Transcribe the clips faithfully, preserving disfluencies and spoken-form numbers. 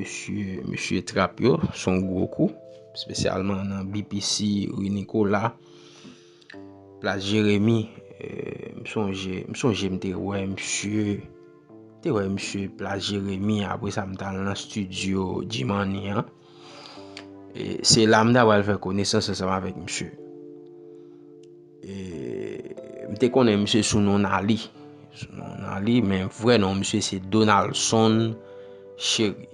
mesye, mesye trap yo, se yon gwo kou, espesyalman nan B P C, Rue Nicolas, Plas Jeremi. Eh, m sonje, m sonje m te wè misye, te wè misye Plas Jeremi, apre sa m t al nan estidyo G-Money an. E se la m ta pral fè konesans ansanm avèk misye. E m te konnen misye sou non Nali. Sou non Nali, men vrè non misye se Donaldson Chery.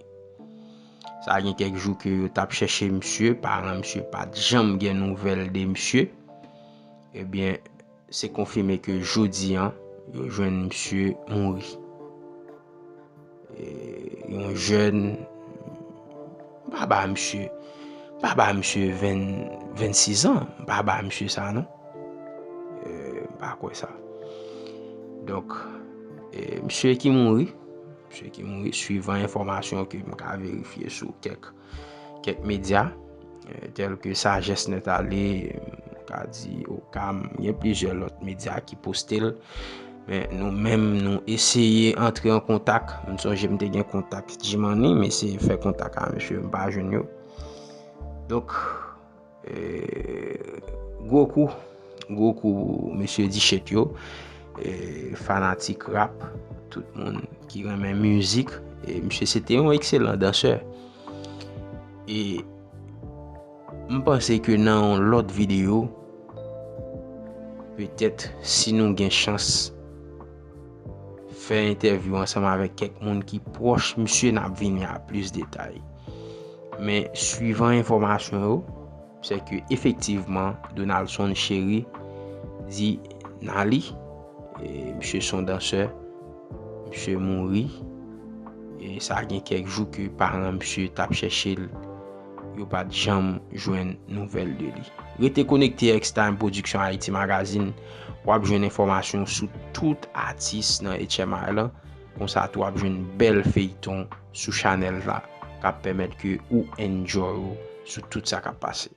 Sa gen kèk jou ke yo t ap chèche misye, paran misye pa t janm gen nouvèl de misye. Ebyen, se konfime ke jodi an, yo jwenn misye mouri. E, yon jèn, m pa ba misye, m pa ba misye ven, vennsis an, m pa ba misye sa non. E, m pa kwè sa. Donk, e, misye ki mouri, misye ki mouri, swivan enfòmasyon ke m ka verifye sou kèk, kèk medya, e, tèl ke Sajès Nèt Ale, m ka di Okam, gen plizyè lòt medya ki poste l. Men nou menm, nou eseye antre an kontak. M sonje m te gen kontak G-Money, m eseye fè kontak a misye, m pa jwenn yo. Donk, e, gwo kou, gwo kou mesye Dichèt yo, e, fanatik rap, tout moun ki renmen mizik. E misye se te yon ekselan dansè. E m panse ke nan yon lòt videyo, petèt si nou gen chans fè entèvyou ansanm avèk kèk moun ki pwòch misye, n ap vini a plis detay. Men swivan enfòmasyon yo, se ke efektivman Donaldson Chery di Nali, e, misye se yon dansè, misye mouri, e sa gen kèk jou ke paran misye t ap chèche l, yo pa t janm jwenn nouvèl de li. Rete konekte X-Time Production Haïti Magazine, w ap jwenn enfòmasyon sou tout atis nan H M I lan. Konsa tou w ap jwenn bèl feyton sou chanèl la k ap pèmèt ke ou enjoy ou sou tout sa k ap pase.